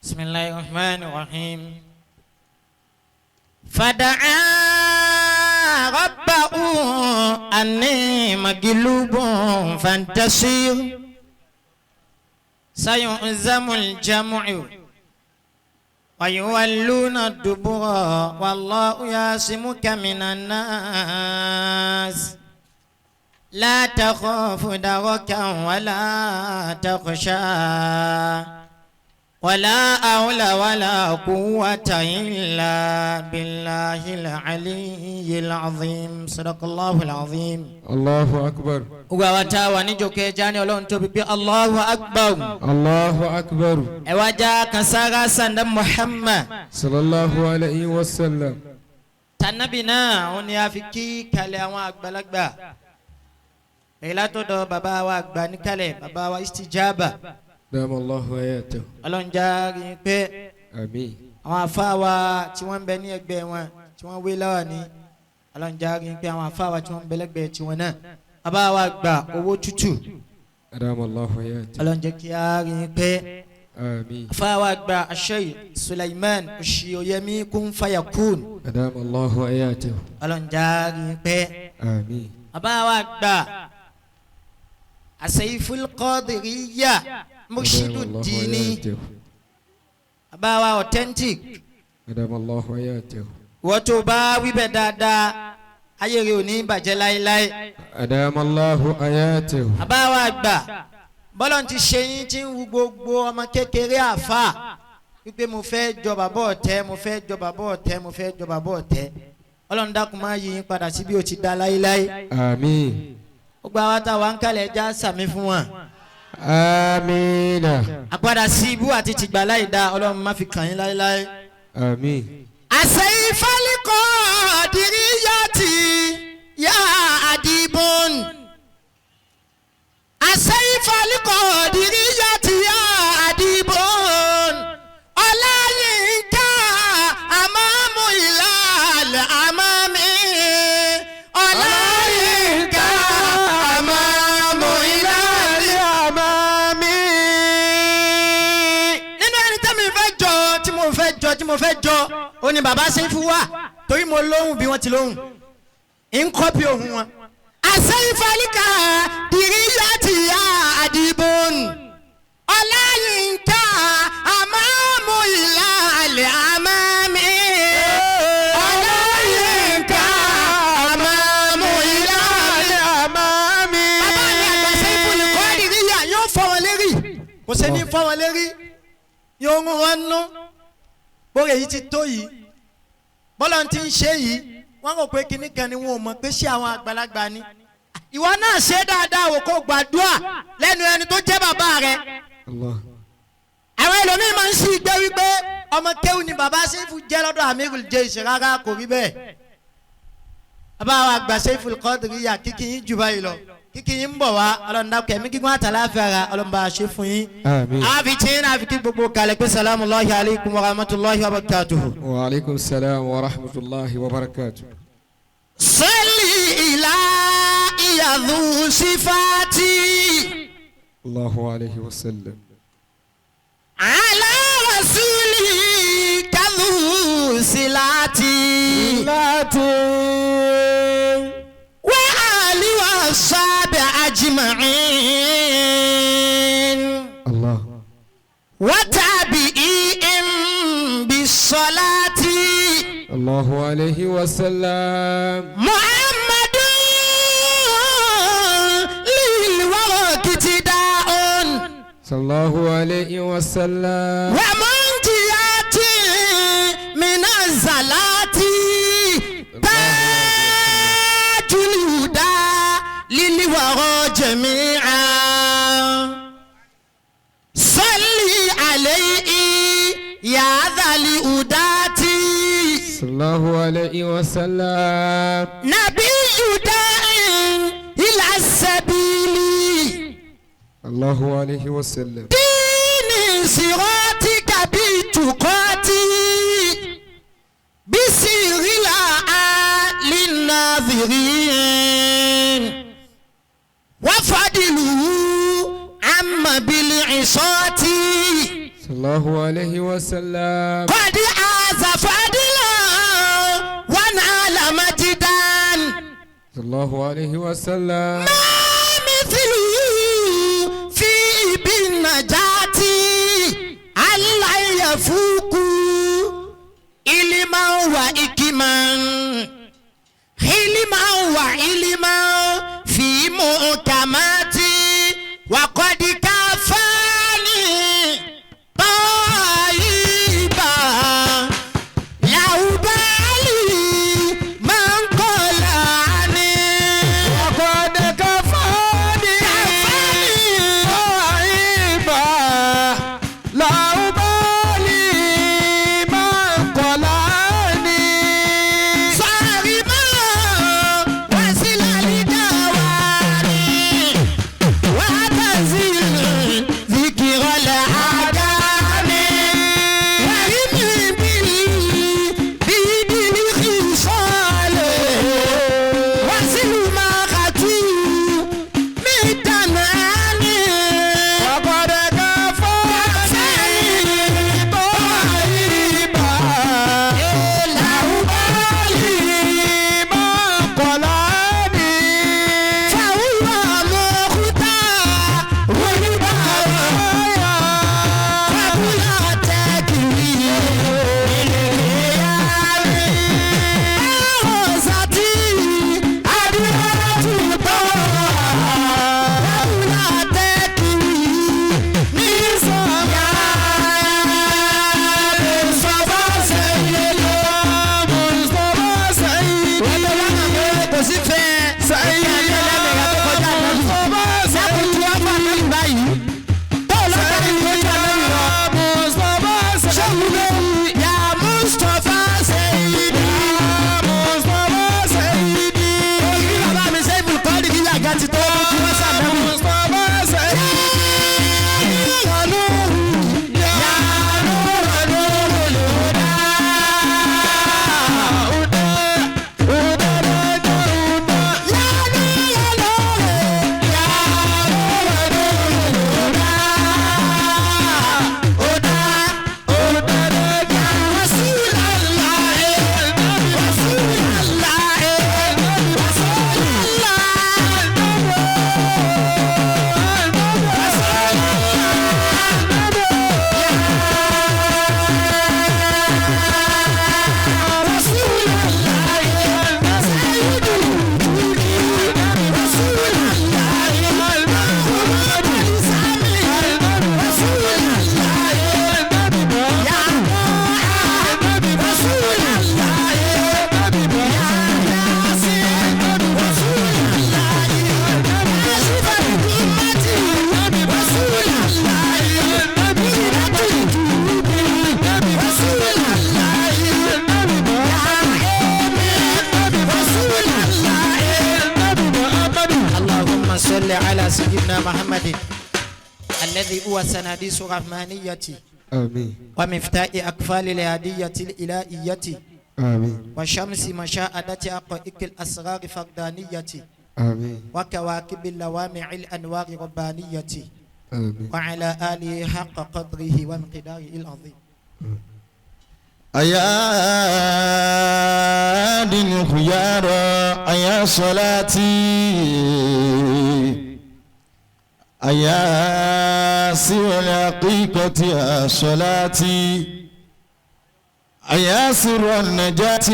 بسم الله الرحمن الرحيم. فدعا ربه أني مغلوب فانتصر. سيهزم الجمع ويولون الدبر والله يعصمك من الناس. لا تخاف دركا ولا تخشى ولا حول ولا قوة إلا بالله العلي العظيم. صدق الله العظيم. Allahu akbar. Gbogbo àwa tá a wà níjókòó, ẹja ní Ọlọ́run tóbi pé Allahu akbar. Allahu akbar. Ẹ wá já kan sára sanda Muhammad. Sallallahu alayhi wa sallam. Tànàbì náà òun ni a fi kí kalẹ̀ àwọn àgbàlagbà èyí látọ̀dọ̀ bàbá wa àgbà níkàlẹ̀, bàbá wa Istijaba. Dama Allahu hayatahu. Ọlọ́run já rí i pé. Àmín. Àwọn àfa wa tí wọ́n ń bẹ ní ẹgbẹ́ wọn tí wọ́n wé láwà ní, Ọlọ́run já rí i pé. Àwọn àfa wa tí wọ́n ń bẹ lẹ́gbẹ̀ẹ́ tiwọn náà, bàbá wa gbà owó tútù. Dama Allahu hayatahu. Ọlọ́run jẹ́ kí á rí i pé. Àmín. Àfa wa gbà Asheikh Sulaiman Oṣìyẹmí kún fàyàkùn. Dama Allahu hayatahu. Ọlọ́run já rí i pé. Àmín. Bàbá wa gbà Asayiful Qadiriyya Murshidu Dama Allahu Dini. hayatahu. Bàbá wa authentic. Dama Allahu hayatahu. Wọ́n tó bá wíbẹ̀ dáadáa, ayé rẹ̀ ò ní bàjẹ́ láéláé. Dama Allahu hayatahu. Bàbá wa gbà, bọ́lọ̀ ti ṣe yín tí ń wu gbogbo ọmọ kékeré àfa wípé mo fẹ́ jọ bàbá ọ̀tẹ́, mo fẹ́ jọ bàbá ọ̀tẹ́, mo fẹ́ jọ bàbá ọ̀tẹ́. Ọlọ́run dákun máa yí yín padà sí bí o ti dá láéláé. Àmín. Gbogbo àwa táwa ń kalẹ̀, já sàmí fún wọn. Amina. Àpadà sí ibú àti tìgbà láì dá, Ọlọ́run má fi kàn yín láéláé. Àmín. Àṣeyífálíkọ̀ dìríyàtì yá àdìbòn. Àṣeyífálíkọ̀ dìríyàtì yá àdìbòn. Ọláyínká àmàmù ìlàlẹ̀ àmàmì. Ọláyínká àmàmù ìlàlẹ̀ Àmàmì. Nínú ẹni tẹ́mi fẹ́ jọ, tí mo fẹ́ jọ, tí mo fẹ́ jọ, ó ní bàbá Sẹ́fù wà, torí mo lóhùn bí wọ́n ti lóhùn, ń kọ́pì ohùn wọn. Àṣeyífálíkà dìríyàtì yá àdìbòn. Ọláyínká àmàmù ìlàlẹ̀ àmàmì. Ọláyínká àmàmù ìlàlẹ̀ Àmàmì. Bàbá mi àgbà Sẹ́fù ní kọ́ dìríyà yóò fọ́ wọn lérí, kò sẹ́ni fọ́ wọn lérí, yóò ń wọn nú bóyá èyí ti tó yìí, bọ́lá ti ń ṣe yìí. Wọ́n rò pé kinní kan ni, wọn ò mọ̀ pé ṣé àwọn àgbàlagbà ni. Ìwọ náà ṣe dáadáa wò, kó gbàdúrà lẹ́nu ẹni tó jẹ́ bàbá rẹ. Allah. Àwọn ẹlòmíín máa ń sì gbé wípé ọmọ kéwù ni bàbá Sẹ́fù jẹ́ lọ́dọ̀ Amirul Jaysh. Rárá, kò rí bẹ́ẹ̀. Bàbá wa àgbà Seiful Qadiriyya, kíkì yín jù báyìí lọ, kíkì yín ń bọ̀ wá. Ọlọ́run dákẹ́ ẹ̀mí gígùn àtàláfíà ara, Ọlọ́run bá a ṣe fún yín. Àmín. Àfi tí ń àfi kí gbogbo kalẹ̀ pé salamu alaykum wa rahmatulahi wa barakatuhu. Wa alaikum salam wa rahmatullahi wa barakatuh. Sẹ́lì ìlà ìyàdù sífàtì. Allahu alayhi wa sallam. Ala rasuli kàdù síláàtì. Láti. Wa ali wa sábẹ̀ ajma'in. Allah. Wa tabi'in bisalati. Allahu alayhi wa sallam. Muhammadu lilwara kitida'un. Sallallahu alayhi wa sallam. ومنجيات من الزلات، تاج الهدى للورى جميعا. صلي عليه يا ذا الهداة. Sallallahu alayhi wa sallam. نبي داع إلى السبيل. Allahu alayhi wa sallam. دين صراطك بتقاتي بسر للناظرين وفضله عم بالعصاة. Sallallahu Sallallahu alayhi wa sallam. قد عز فضلا ونال مجدا Sallallahu alayhi wa sallam. ما مثله في بالنجاة ألا يفوق علما وإكما علما وعلما في محكمات وقد كفاني طيبا لا أبالي من قال عني وقد كفاني طيبا لا أبالي من قال عني. صارما وسل لدواني وتزل ذكر الأحكام وارمي بيد الخصال وسل ما خطو من تناني وقد كفاني طيبا لا أبالي من قال عني. فهو مختار والبرايا قبل تكوين أرزتي أدرة قبل تكوين مصطفى سيد مصطفى سيدي kò sí fẹ́ Mustapha Seyidi. Mustapha Seyidi. Orí bàbá mi ṣe ibùkọ́ ní kíyà gan ti tó kí wọ́n ṣàbẹ̀wò. Mustapha Seyidi. اللهم صل على سيدنا محمد الذي هو سناديس رحمانية آمين. ومفتاح أقفال الهدية الإلهية آمين. وشمس مشاهدة حقائق الأسرار فردانية آمين. وكواكب اللوامع الأنوار ربانية آمين. وعلى آله حق قدره ومقداره العظيم. أيا دين الخيار أيا صلاتي أيا سر الحقيقة يا صلاتي أيا سر النجاة.